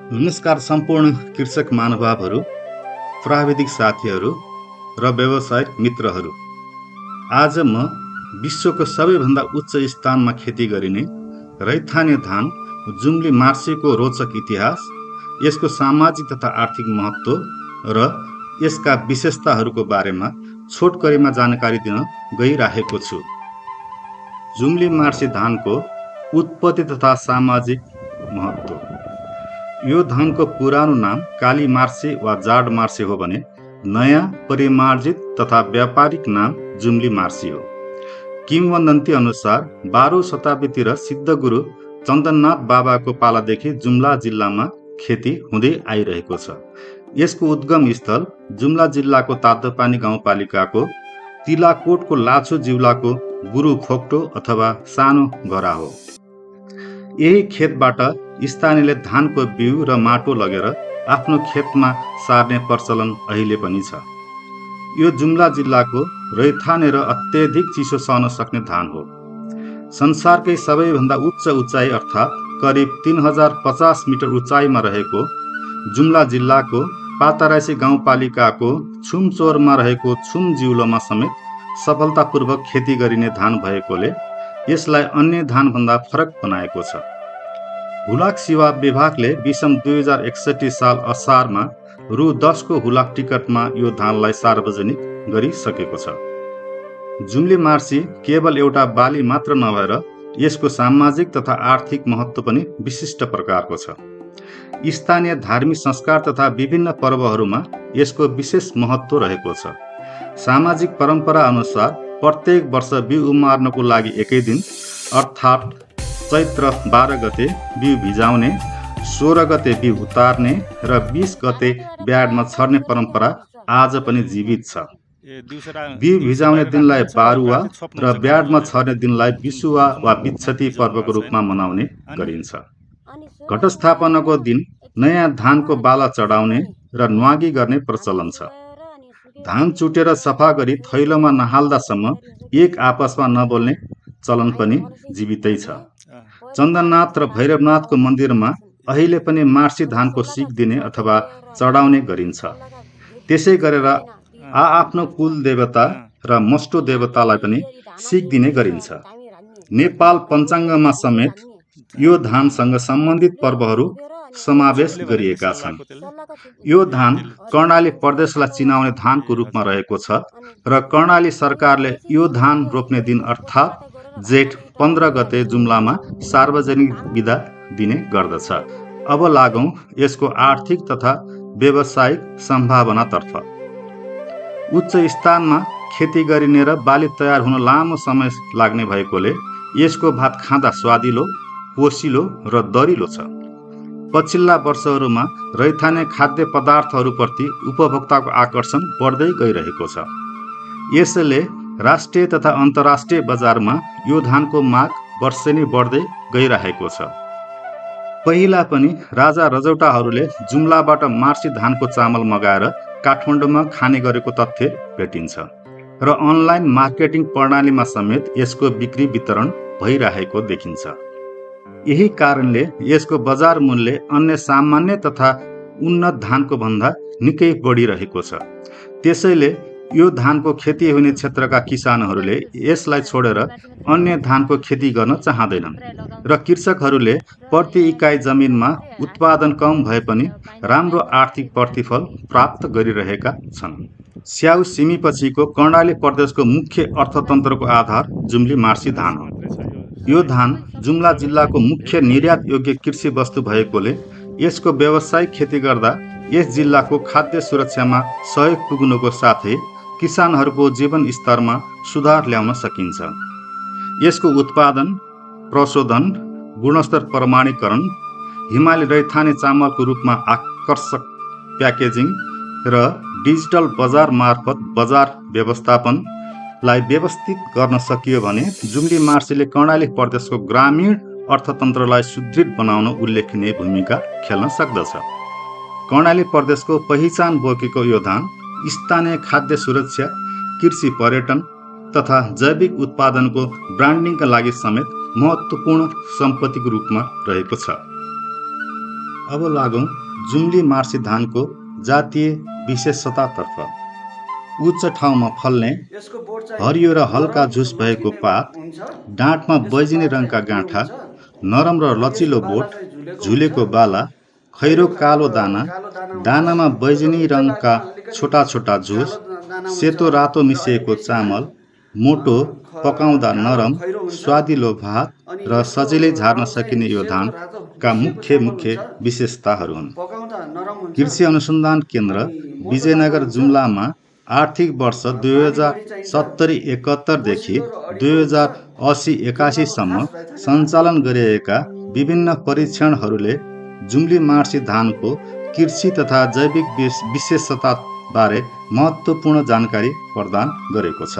नमस्कार सम्पूर्ण कृषक महानुभावहरू, प्राविधिक साथीहरू र व्यवसायिक मित्रहरू। आज म विश्वको सबैभन्दा उच्च स्थानमा खेती गरिने रैथाने धान जुम्ली मार्सेको रोचक इतिहास, यसको सामाजिक तथा आर्थिक महत्त्व र यसका विशेषताहरूको बारेमा छोटकरीमा जानकारी दिन गइरहेको छु। जुम्ली मार्से धानको उत्पत्ति तथा सामाजिक महत्त्व। यो धानको पुरानो नाम काली मार्से वा जाड मार्से हो भने नयाँ परिमार्जित तथा व्यापारिक नाम जुम्ली मार्से हो। किंवदन्ती अनुसार 12औं शताब्दीतिर सिद्धगुरु चन्दननाथ बाबाको पालादेखि जुम्ला जिल्लामा खेती हुँदै आइरहेको छ। यसको उद्गम स्थल जुम्ला जिल्लाको तातोपानी गाउँपालिकाको तिलाकोटको लाछो जिउलाको गुरु खोक्टो अथवा सानो गरा हो। यही खेतबाट स्थानीयले धानको बिउ र माटो लगेर आफ्नो खेतमा सार्ने प्रचलन अहिले पनि छ। यो जुम्ला जिल्लाको रैथाने र अत्यधिक चिसो सहन सक्ने धान हो। संसारकै सबैभन्दा उच्च उचाइ अर्थात् करिब 3050 मिटर उचाइमा रहेको जुम्ला जिल्लाको पातरासी गाउँपालिकाको छुमचोरमा रहेको छुम जिउलोमा समेत सफलतापूर्वक खेती गरिने धान भएकोले यसलाई अन्य धानभन्दा फरक बनाएको छ। हुलाक सेवा विभागले विषम 2061 साल असारमा रु 10 को हुलाक टिकटमा यो धानलाई सार्वजनिक गरिसकेको छ। जुम्ली मार्से केवल एउटा बाली मात्र नभएर यसको सामाजिक तथा आर्थिक महत्त्व पनि विशिष्ट प्रकारको छ। स्थानीय धार्मिक संस्कार तथा विभिन्न पर्वहरूमा यसको विशेष महत्त्व रहेको छ। सामाजिक परम्परा अनुसार प्रत्येक वर्ष बिउ उमार्नको लागि एकै दिन अर्थात् चैत्र 12 गते बिउ भिजाउने, 16 गते बिउ उतार्ने र 20 गते ब्याडमा छर्ने परम्परा आज पनि जीवित छ। बिउ भिजाउने दिनलाई बारुवा र ब्याडमा छर्ने दिनलाई बिसुवा वा बिच्छती पर्वको रूपमा मनाउने गरिन्छ। घटस्थापनाको दिन नयाँ धानको बाला चढाउने र न्वागी गर्ने प्रचलन छ। धान चुटेर सफा गरी थैलोमा नहाल्दासम्म एक आपसमा नबोल्ने चलन पनि जीवितै छ। चन्दननाथ र भैरवनाथको मन्दिरमा अहिले पनि मार्से धानको सिक दिने अथवा चढाउने गरिन्छ। त्यसै गरेर आफ्नो कुल देवता र मष्टो देवतालाई पनि सिक दिने गरिन्छ। नेपाल पञ्चाङ्गमा समेत यो धानसँग सम्बन्धित पर्वहरू समावेश गरिएका छन्। यो धान कर्णाली प्रदेशलाई चिनाउने धानको रूपमा रहेको छ र कर्णाली सरकारले यो धान रोप्ने दिन अर्थात् जेठ 15 गते जुम्लामा सार्वजनिक बिदा दिने गर्दछ। अब लागौं यसको आर्थिक तथा व्यावसायिक सम्भावनातर्फ। उच्च स्थानमा खेती गरिने र बाली तयार हुन लामो समय लाग्ने भएकोले यसको भात खाँदा स्वादिलो, पोसिलो र दरिलो छ। पछिल्ला वर्षहरूमा रैथाने खाद्य पदार्थहरूप्रति उपभोक्ताको आकर्षण बढ्दै गइरहेको छ। यसले राष्ट्रिय तथा अन्तर्राष्ट्रिय बजारमा यो धानको माग वर्षेनी बढ्दै गइरहेको छ। पहिला पनि राजा रजौटाहरूले जुम्लाबाट मार्से धानको चामल मगाएर काठमाडौँमा खाने गरेको तथ्य भेटिन्छ र अनलाइन मार्केटिङ प्रणालीमा समेत यसको बिक्री वितरण भइरहेको देखिन्छ। यही कारणले यसको बजार मूल्य अन्य सामान्य तथा उन्नत धानको भन्दा निकै बढिरहेको छ। त्यसैले यो धानको खेती हुने क्षेत्रका किसानहरूले यसलाई छोडेर अन्य धानको खेती गर्न चाहँदैनन् र कृषकहरूले प्रति इकाइ जमिनमा उत्पादन कम भए पनि राम्रो आर्थिक प्रतिफल प्राप्त गरिरहेका छन्। स्याउ सिमीपछिको कर्णाली प्रदेशको मुख्य अर्थतन्त्रको आधार जुम्ली मार्से धान हो। यो धान जुम्ला जिल्लाको मुख्य निर्यात योग्य कृषि वस्तु भएकोले यसको व्यावसायिक खेती गर्दा यस जिल्लाको खाद्य सुरक्षामा सहयोग पुग्नुको साथै किसानहरूको जीवन स्तरमा सुधार ल्याउन सकिन्छ। यसको उत्पादन, प्रशोधन, गुणस्तर प्रमाणीकरण, हिमाली रैथाने चामलको रूपमा आकर्षक प्याकेजिङ र डिजिटल बजार मार्फत बजार व्यवस्थापनलाई व्यवस्थित गर्न सकियो भने जुम्ली मार्सेले कर्णाली प्रदेशको ग्रामीण अर्थतन्त्रलाई सुदृढ बनाउन उल्लेखनीय भूमिका खेल्न सक्दछ। कर्णाली प्रदेशको पहिचान बोकेको यो धान स्थानीय खाद्य सुरक्षा, कृषि पर्यटन तथा जैविक उत्पादनको ब्रान्डिङका लागि समेत महत्त्वपूर्ण सम्पत्तिको रूपमा रहेको छ। अब लागौँ जुम्ली मार्सी धानको जातीय विशेषतातर्फ। उच्च ठाउँमा फल्ने यसको बोट चाहिँ हरियो र हल्का नरम झुस भएको मसिने पात, हुन्छ। डाँठमा यसको बैजिने पात चाहिँ रङका ठुलो गाँठा, हुन्छ। नरम र यसको लचिलो बाला बोट, चाहिँ झुलेको झुलेको हुन्छ। बाला, खैरो कालो दाना, कालो दाना हुन्छ। दानामा बैजनी यो उच्च रङका भागमा अलिकति छोटा छोटा झुस, कालो दाना हुन्छ सेतो रातो र अलि मिसिएको बेसीमा चामल, मोटो, पकाउँदा कालो नरम, खैरो हुन्छ। स्वादिलो भात अनि र यसको सजिलै झार्न रङ चाहिँ सकिने यो सेतो रातो धानका मिसिएको मुख्य चामल मुख्य हुन्छ। विशेषताहरू हुन्। पकाउँदा नरम हुन्छ। कृषि अनुसन्धान केन्द्र अनि मोटो दाना विजयनगर हुन्छ। जुम्लामा आर्थिक वर्ष पानी बढी चाहिन्छ। 2070-71देखि पोषिलो र अडिलो हुन्छ। 2080-81 जुम्लाको सम्म खास रैथाने सञ्चालन गरिएका विभिन्न परीक्षणहरूले जुम्ली मार्सी धानको कृषि तथा जैविक विशेषताबारे महत्त्वपूर्ण जानकारी प्रदान गरेको छ।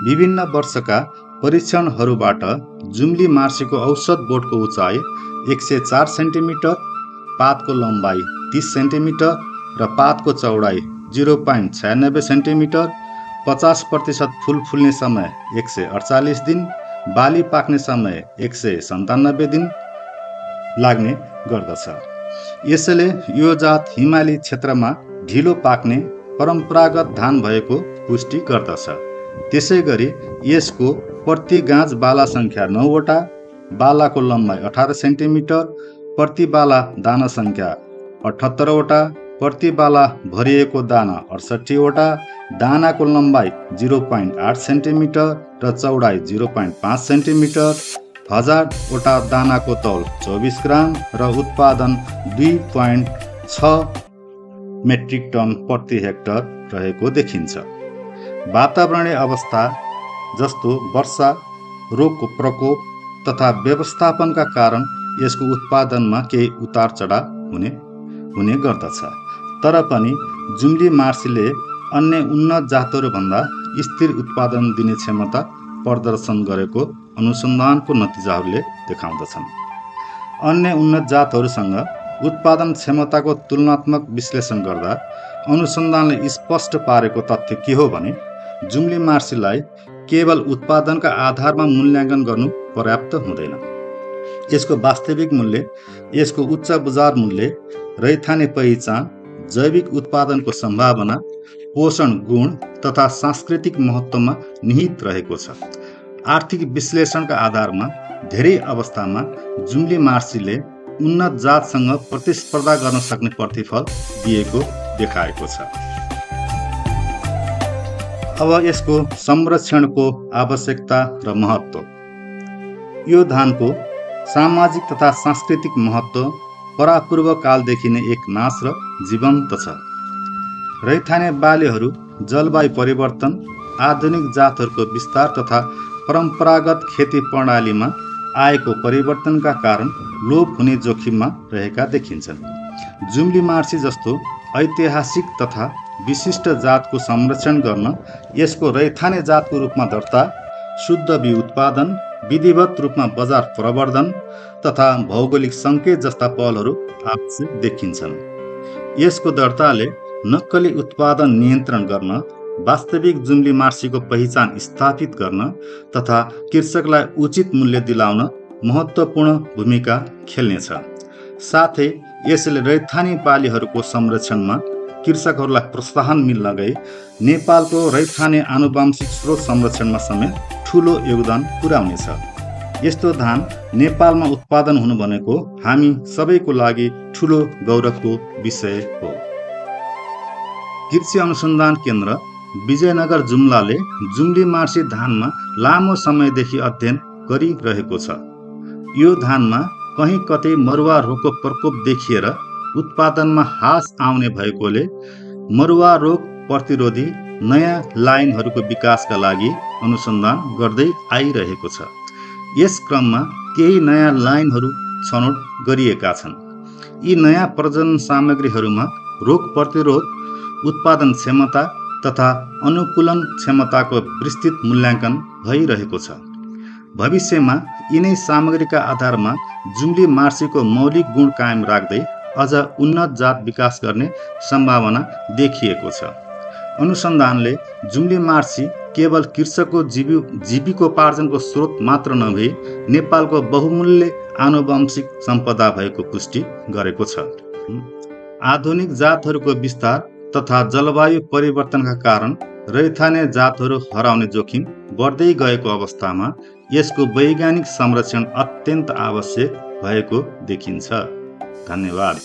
विभिन्न वर्षका परीक्षणहरूबाट जुम्ली मार्सीको औसत बोटको उचाइ 104 सेन्टिमिटर, पातको लम्बाइ 30 सेन्टिमिटर र पातको चौडाइ 0.96 सेन्टिमिटर, 50% फुल फुल्ने समय 148 दिन, बाली पाक्ने समय 197 दिन लाग्ने गर्दछ। यसैले यो जात हिमाली क्षेत्रमा ढिलो पाक्ने परम्परागत धान भएको पुष्टि गर्दछ। त्यसैगरी यसको प्रति गाँच बाला सङ्ख्या 9 वटा, बालाको लम्बाइ 18 सेन्टिमिटर, प्रति बाला दाना सङ्ख्या 78 वटा, प्रति बाला भरिएको दाना 68 वटा, दानाको लम्बाइ 0.8 सेन्टिमिटर र चौडाइ 0.5 सेन्टिमिटर, 1000 वटा दानाको तौल 24 ग्राम र उत्पादन 2.6 मेट्रिक टन प्रति हेक्टर रहेको देखिन्छ। वातावरणीय अवस्था जस्तो वर्षा, रोगको प्रकोप तथा व्यवस्थापनका कारण यसको उत्पादनमा केही उतार चढाव हुने गर्दछ। तर पनि जुम्ली मार्सीले अन्य उन्नत जातहरूभन्दा स्थिर उत्पादन दिने क्षमता प्रदर्शन गरेको अनुसन्धानको नतिजाहरूले देखाउँदछन्। अन्य उन्नत जातहरूसँग उत्पादन क्षमताको तुलनात्मक विश्लेषण गर्दा अनुसन्धानले स्पष्ट पारेको तथ्य के हो भने जुम्ली मार्सीलाई केवल उत्पादनका आधारमा मूल्याङ्कन गर्नु पर्याप्त हुँदैन। यसको वास्तविक मूल्य, यसको उच्च बजार मूल्य, रैथाने पहिचान, जैविक उत्पादनको सम्भावना, पोषण गुण तथा सांस्कृतिक महत्त्वमा निहित रहेको छ। आर्थिक विश्लेषणका आधारमा धेरै अवस्थामा जुम्ली मार्सीले उन्नत जातसँग प्रतिस्पर्धा गर्न सक्ने प्रतिफल दिएको देखाएको छ। अब यसको संरक्षणको आवश्यकता र महत्त्व। यो धानको सामाजिक तथा सांस्कृतिक महत्त्व परापूर्व कालदेखि नै एक नाश र जीवन्त छ। रैथाने बालीहरू जलवायु परिवर्तन, आधुनिक जातहरूको विस्तार तथा परम्परागत खेती प्रणालीमा आएको परिवर्तनका कारण लोप हुने जोखिममा रहेका देखिन्छन्। जुम्ली मार्सी जस्तो ऐतिहासिक तथा विशिष्ट जातको संरक्षण गर्न यसको रैथाने जातको रूपमा दर्ता, शुद्ध बिउ उत्पादन, विधिवत रूपमा बजार प्रवर्धन तथा भौगोलिक सङ्केत जस्ता पहलहरू आवश्यक देखिन्छन्। यसको दर्ताले नक्कली उत्पादन नियन्त्रण गर्न, वास्तविक जुम्ली मार्सीको पहिचान स्थापित गर्न तथा कृषकलाई उचित मूल्य दिलाउन महत्त्वपूर्ण भूमिका खेल्नेछ। साथै यसले रैथाने बालीहरूको संरक्षणमा कृषकहरूलाई प्रोत्साहन मिल्न गई नेपालको रैथाने आनुवंशिक स्रोत संरक्षणमा समेत ठुलो योगदान पुर्याउनेछ। यस्तो धान नेपालमा उत्पादन हुनु भनेको हामी सबैको लागि ठुलो गौरवको विषय हो। कृषि अनुसन्धान केन्द्र विजयनगर जुम्लाले जुम्ली मार्सी धानमा लामो समयदेखि अध्ययन गरिरहेको छ। यो धानमा कहीँ कतै मरुवा रोगको प्रकोप देखिएर उत्पादनमा ह्रास आउने भएकोले मरुवा रोग प्रतिरोधी नयाँ लाइनहरूको विकासका लागि अनुसन्धान गर्दै आइरहेको छ। यस क्रममा केही नयाँ लाइनहरू छनौट गरिएका छन्। यी नयाँ प्रजनन सामग्रीहरूमा रोग प्रतिरोध, उत्पादन क्षमता तथा अनुकूलन क्षमताको विस्तृत मूल्याङ्कन भइरहेको छ। भविष्यमा यिनै सामग्रीका आधारमा जुम्ली मार्सीको मौलिक गुण कायम राख्दै अझ उन्नत जात विकास गर्ने सम्भावना देखिएको छ। अनुसन्धानले जुम्ली मार्सी केवल कृषकको जीविकोपार्जनको स्रोत मात्र नभई नेपालको बहुमूल्य आनुवंशिक सम्पदा भएको पुष्टि गरेको छ। आधुनिक जातहरूको विस्तार तथा जलवायु परिवर्तनका कारण रैथाने जातहरू हराउने जोखिम बढ्दै गएको अवस्थामा यसको वैज्ञानिक संरक्षण अत्यन्त आवश्यक भएको देखिन्छ। धन्यवाद।